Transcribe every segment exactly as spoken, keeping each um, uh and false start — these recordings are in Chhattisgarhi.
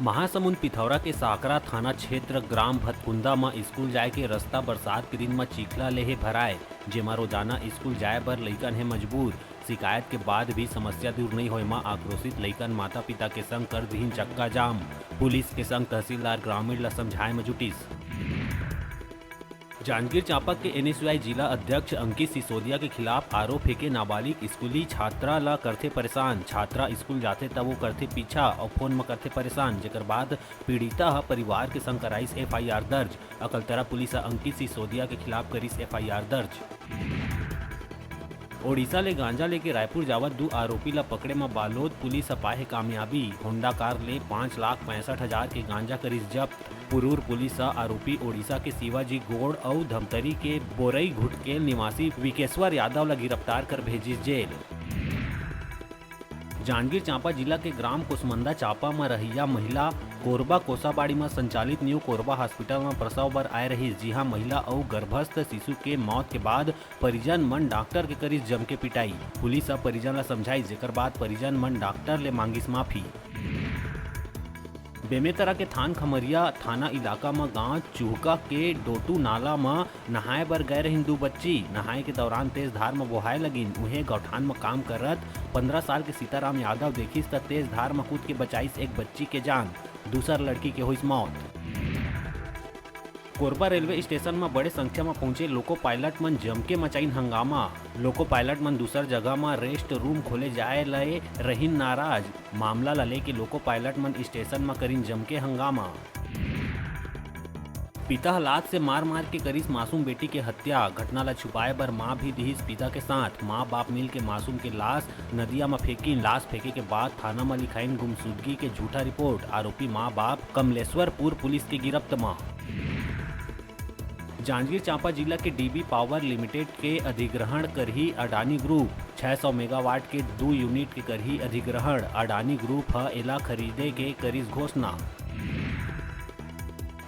महासमुंद पिथौरा के साकरा थाना क्षेत्र ग्राम भतकुंदा म स्कूल जाए के रस्ता बरसात के दिन म चिखला ले हे भराए, जेमा रोजाना स्कूल जाए बर लइकन हे मजबूर। शिकायत के बाद भी समस्या दूर नइ होए म आक्रोशित लइकन माता-पिता के संग कर दिहिन चक्का जाम। पुलिस के संग तहसीलदार ग्रामीण ल समझाए म जुटिस। जांजगीर चांपा के एनएसयूआई जिला अध्यक्ष अंकित सिसोदिया के खिलाफ आरोप हे के नाबालिग स्कूली छात्रा ल करथे परेशान। छात्रा स्कूल जाथे त वो करथे पीछा अउ फोन म करथे परेशान, जेकर बाद पीड़िता ह परिवार के संग कराइस एफआईआर दर्ज। अकलतरा पुलिस ह अंकित सिसोदिया के खिलाफ करिस एफआईआर दर्ज। ओडिशा ले गांजा लेके रायपुर जावत दू आरोपी ल पकड़े म बालोद पुलिस ह पाए हे कामयाबी। होंडा कार ले पाँच लाख पैंसठ हजार के गांजा करिस जब्त। पुरूर पुलिस ह आरोपी ओडिशा के शिवाजी गोड़ अउ धमतरी के बोरई घुटकेल निवासी विकेश्वर यादव ल गिरफ्तार कर भेजिस जेल। जांजगीर चांपा जिला के ग्राम कोसमंदा चांपा म रहइया महिला कोरबा कोसाबाड़ी म संचालित न्यू कोरबा हॉस्पिटल म प्रसव बर आए रहिस, जिहां महिला अउ गर्भस्थ शिशु के मौत के बाद परिजन मन डॉक्टर के करिस जम के पिटाई। पुलिस ह परिजन ल समझाइस, जेकर बाद परिजन मन डॉक्टर ले मांगिस माफी। बेमेतरा के थान खमरिया थाना इलाका म गांव चुहका के डोटू नाला म नहाए बर गए रहिन दू बच्ची। नहाए के दौरान तेज धार म बोहाए लगिन। उहें गौठान म काम करत पंद्रह साल के सीताराम यादव देखिस त तेज धार म कूद के बचाइस एक बच्ची के जान। दूसर लड़की के होइस मौत। कोरबा रेलवे स्टेशन म बड़े संख्या म पहुंचे लोको पायलट मन जमके मचाइन हंगामा। लोको पायलट मन दूसर जगह म रेस्ट रूम खोले जाए ले रहिन नाराज। मामला ल लेके लोको पायलट मन स्टेशन म करिन जमके हंगामा। पिता ह लात से मार मार के करिस मासूम बेटी के हत्या। घटना ल छुपाए बर मां भी दिहिस पिता के साथ। मां बाप मिल के मासूम के लाश नदिया म फेंकिन। लाश फेंके के बाद थाना म लिखाइन गुमशुदगी के झूठा रिपोर्ट। आरोपी मां बाप कमलेश्वरपुर पुलिस के गिरफ्त म। जांजगीर चांपा जिला के डीबी पावर लिमिटेड के अधिग्रहण करही अडानी ग्रुप। छह सौ मेगावाट के दू यूनिट के करही अधिग्रहण। अडानी ग्रुप ह एला खरीदे के करिस घोषणा।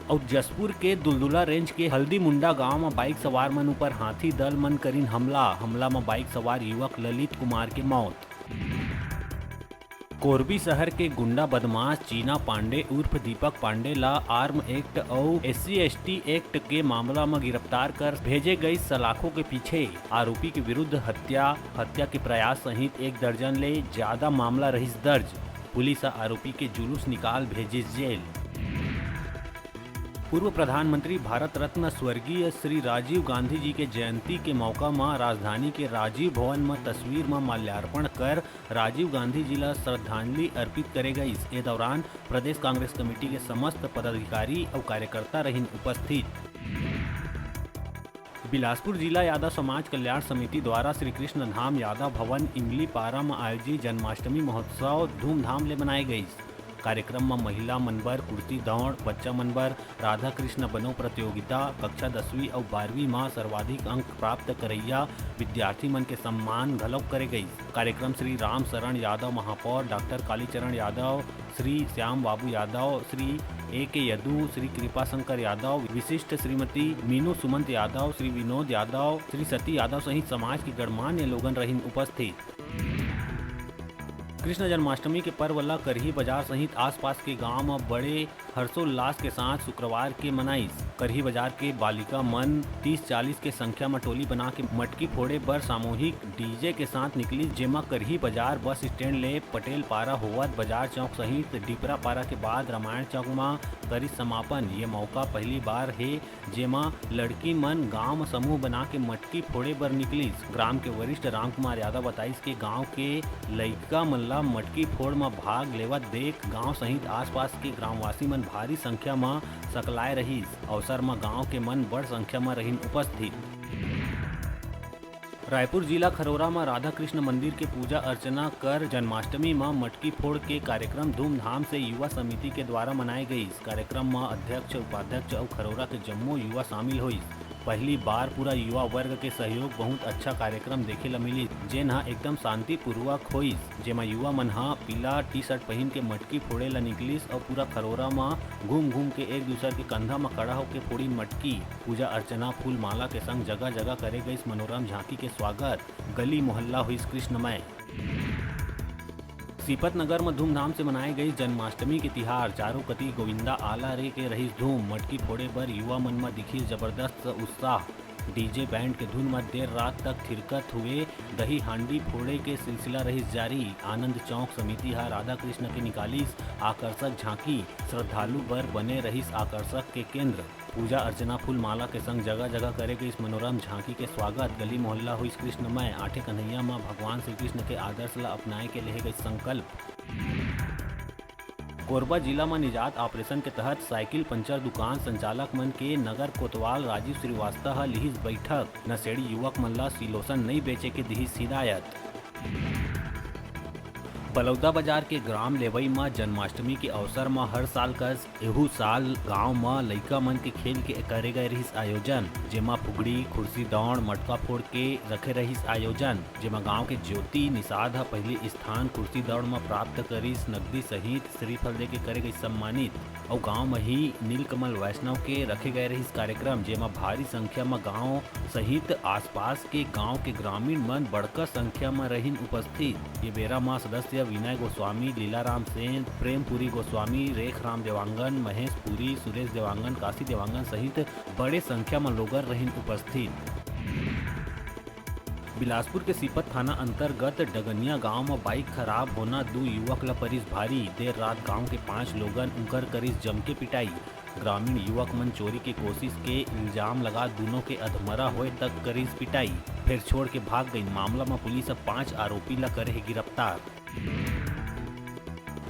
अउ जशपुर के दुलदुला रेंज के हल्दी मुंडा गांव म बाइक सवार मन ऊपर हाथी दल मन करिन हमला। हमला म बाइक सवार युवक ललित कुमार के मौत। कोरबी शहर के गुंडा बदमाश चीना पांडे उर्फ दीपक पांडे ला आर्म एक्ट अउ एससी एसटी एक्ट के मामला म गिरफ्तार कर भेजे गइस सलाखों के पीछे। आरोपी के विरुद्ध हत्या, हत्या के प्रयास सहित एक दर्जन ले ज्यादा मामला रहिस दर्ज। पुलिस ह आरोपी के जुलूस निकाल भेजिस जेल। पूर्व प्रधानमंत्री भारत रत्न स्वर्गीय श्री राजीव गांधी जी के जयंती के मौका म राजधानी के राजीव भवन म तस्वीर म माल्यार्पण कर राजीव गांधी जी ल श्रद्धांजलि अर्पित करे गइस। ए दौरान प्रदेश कांग्रेस कमेटी के समस्त पदाधिकारी अउ कार्यकर्ता रहिन उपस्थित। बिलासपुर जिला यादव समाज कल्याण समिति द्वारा श्री कृष्ण धाम यादव भवन इमलीपारा म आयोजित जन्माष्टमी महोत्सव धूमधाम ले मनाए गइस। कार्यक्रम म महिला मन बर कुर्सी दौड़, बच्चा मन बर राधा कृष्ण बनो प्रतियोगिता, कक्षा दसवीं अउ बारहवीं म सर्वाधिक अंक प्राप्त करइया विद्यार्थी मन के सम्मान घलोक करे गइस। कार्यक्रम श्री राम शरण यादव महापौर, डॉक्टर कालीचरण यादव, श्री श्याम बाबू यादव, श्री ए के यदु, श्री कृपा शंकर यादव, विशिष्ट श्रीमती मीनू सुमंत यादव, श्री विनोद यादव, श्री सती यादव सहित समाज के गणमान्य लोगन रहिन उपस्थित। कृष्ण जन्माष्टमी के पर्व ल करही बाजार सहित आसपास के गांव म बड़े हर्षोल्लास के साथ शुक्रवार के मनाइस। करही बाजार के बालिका मन तीस चालीस के संख्या म टोली बना के मटकी फोड़े बर सामूहिक डीजे के साथ निकलिस, जेमा करही बाजार बस स्टैंड ले पटेल पारा होवत बाजार चौक सहित डिपरा पारा के बाद रामायण चौक म करिस समापन। ये मौका पहली बार हे जेमा लड़की मन गांव म समूह बना के मटकी फोड़े बर निकलिस। ग्राम के वरिष्ठ रामकुमार यादव बताइस के गांव के लइका मन ला मटकी फोड़ म भाग लेवत देख गांव सहित आसपास के ग्रामवासी मन भारी संख्या म सकलाए रहिस। अवसर म गांव के मन बड़ संख्या म रहिन उपस्थित। रायपुर जिला खरोरा म राधा कृष्ण मंदिर के पूजा अर्चना कर जन्माष्टमी म मटकी फोड़ के कार्यक्रम धूमधाम से युवा समिति के द्वारा मनाए गइस। कार्यक्रम म अध्यक्ष, उपाध्यक्ष अउ खरोरा के जम्मो युवा शामिल होइस। पहली बार पूरा युवा वर्ग के सहयोग बहुत अच्छा कार्यक्रम देखे ल मिलिस, जेन ह एकदम शांतिपूर्वक होइस, जेमा युवा मन ह पीला टी शर्ट पहिन के मटकी फोड़े ल निकलिस अउ पूरा खरोरा म घूम घूम के एक दूसर के कंधा म खड़ा होके फोड़िन मटकी। पूजा अर्चना, फूल माला के संग जगह जगह करे गइस मनोरम झांकी के स्वागत। गली मोहल्ला होइस कृष्णमय। सीपत नगर म धूमधाम से मनाए गई जन्माष्टमी के तिहार। चारों कति गोविंदा आला रे के रहिस धूम। मटकी फोड़े बर युवा मन म दिखिस जबरदस्त उत्साह। डीजे बैंड के धुन म देर रात तक थिरकत हुए दही हांडी फोड़े के सिलसिला रहिस जारी। आनंद चौक समिति ह राधा कृष्ण के निकालिस आकर्षक झांकी। श्रद्धालु बर बने रहिस आकर्षक के केंद्र। पूजा अर्चना, फूल माला के संग जगह जगह करे गइस मनोरम झांकी के स्वागत। गली मोहल्ला होइस कृष्णमय। आठे कन्हैया म भगवान श्री कृष्ण के आदर्श ल अपनाए के लेहे गइस संकल्प। कोरबा जिला म निजात ऑपरेशन के तहत साइकिल पंचर दुकान संचालक मन के नगर कोतवाल राजीव श्रीवास्तव ह लिहिस बैठक। नशेड़ी युवक मन ल सिलोसन नइ बेचे के दिहिस हिदायत। बलौदा बाजार के ग्राम लेवई म जन्माष्टमी के अवसर म हर साल कस एहू साल गांव म लइका मन के खेल के करे गए रिहिस आयोजन, जेमा फुगड़ी, खुर्सी दौड़, मटका फोड़ के रखे रहिस आयोजन, जेमा गांव के ज्योति निषाद ह पहिली स्थान खुर्सी दौड़ म प्राप्त करिस, नकदी सहित श्रीफल देके करे गइस सम्मानित। अउ गांव म ही नीलकमल वैष्णव के रखे गए रहिस कार्यक्रम, जेमा भारी संख्या म गांव सहित आसपास के गांव के ग्रामीण मन बड़का संख्या म रहिन उपस्थित। ये बेरा म सदस्य विनय गोस्वामी, लीलाराम सेन, प्रेमपुरी गोस्वामी, रेखराम देवांगन, महेश पुरी, सुरेश देवांगन, काशी देवांगन सहित बड़े संख्या म लोगन रहिन उपस्थित। बिलासपुर के सीपत थाना अंतर्गत डगनिया गांव म बाइक खराब होना दू युवक ल परिस भारी। देर रात गांव के पांच लोगन उंकर करिस जमके पिटाई। ग्रामीण युवक मन चोरी के कोशिश के इल्जाम लगा दूनों के अधमरा होए तक करिस पिटाई, फिर छोड़ के भाग गई। मामला म पुलिस ह पांच आरोपी ल करे हे गिरफ्तार।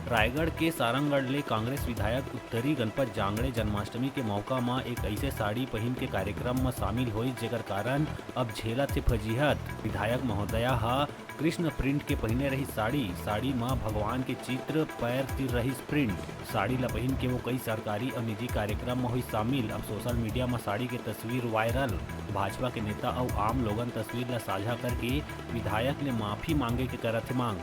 रायगढ़ के सारंगढ़ ले कांग्रेस विधायक उत्तरी गणपत जांगड़े जन्माष्टमी के मौका म एक ऐसे साड़ी पहिन के कार्यक्रम म शामिल होइस, जेकर कारण अब झेलत हे फजीहत। विधायक महोदया ह कृष्ण प्रिंट के पहिने रही साड़ी। साड़ी म भगवान के चित्र, पैर तिर रहिस प्रिंट। साड़ी ल पहिन के वो कई सरकारी अउ निजी कार्यक्रम म हुई शामिल। अब सोशल मीडिया म साड़ी के तस्वीर वायरल। भाजपा के नेता अउ आम लोगन तस्वीर ल साझा करके विधायक ले माफी मांगे के करत हे मांग।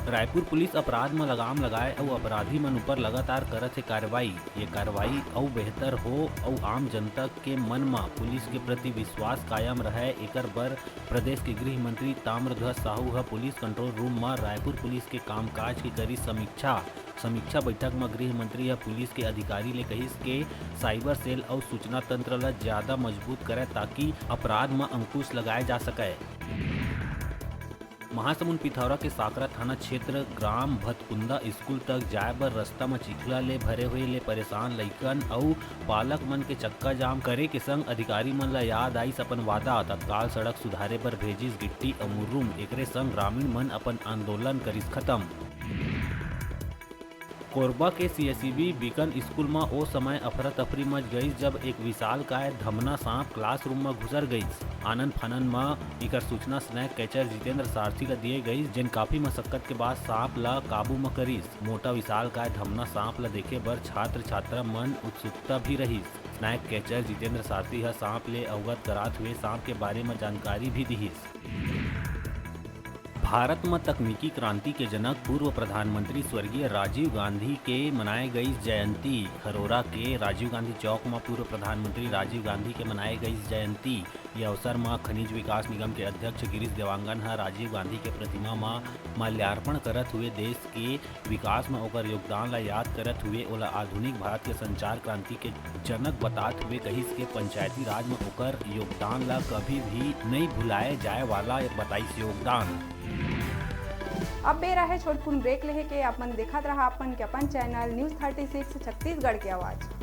रायपुर पुलिस अपराध म लगाम लगाए अउ अपराधी मन ऊपर लगातार करत हे कार्रवाई। ये कार्रवाई अउ बेहतर हो अउ आम जनता के मन म पुलिस के प्रति विश्वास कायम रहय, एकर बर प्रदेश के गृह मंत्री ताम्रध्वज साहू ह पुलिस कंट्रोल रूम म रायपुर पुलिस के कामकाज के करी समीक्षा। समीक्षा बैठक म गृह मंत्री ह पुलिस के अधिकारी ले कहिस के साइबर सेल अउ सूचना तंत्र ल ज्यादा मजबूत करय, ताकि अपराध म अंकुश लगाए जा सकय। महासमुंद पिथौरा के साकरा थाना क्षेत्र ग्राम भतकुंदा स्कूल तक जाए बर रस्ता म चिखला ले भरे हुए ले परेशान लइकन अउ पालक मन के चक्का जाम करे के संग अधिकारी मन ल याद आइस अपन वादा, तत्काल सड़क सुधारे बर भेजिस गिट्टी अउ मुर्रुम। एकरे संग ग्रामीण मन अपन आंदोलन करिस खत्म। कोरबा के सीएसईबी बीकन स्कूल म ओ समय अफरा तफरी मच गइस, जब एक विशालकाय धमना सांप क्लासरूम म घुसर गइस। आनन फानन म एकर सूचना स्नैक कैचर जितेंद्र सारथी ल दिए गइस, जेन काफी मशक्कत के बाद सांप ल काबू म करिस। मोटा विशालकाय धमना सांप ल देखे बर छात्र छात्रा मन उत्सुकता भी रहिस। स्नैक कैचर जितेंद्र सारथी ह सांप ले अवगत करात हुए सांप के बारे म जानकारी भी दिहिस। भारत म तकनीकी क्रांति के जनक पूर्व प्रधानमंत्री स्वर्गीय राजीव गांधी के मनाए गईस जयंती। खरोरा के राजीव गांधी चौक म पूर्व प्रधानमंत्री राजीव गांधी के मनाए गईस जयंती। ये अवसर म खनिज विकास निगम के अध्यक्ष गिरीश देवांगन ह राजीव गांधी के प्रतिमा म माल्यार्पण करत हुए देश के विकास म ओकर योगदान ल याद करत हुए ओला आधुनिक भारत के संचार क्रांति के जनक बतात हुए कहिस के पंचायती राज म ओकर योगदान ल कभी भी नइ भुलाए जाए वाला बताइस योगदान। अब बेरा हे छोटकुन ब्रेक लेहे के। आप मन देखत रहा अपन के अपन channel news thirty six Chhattisgarh के आवाज़।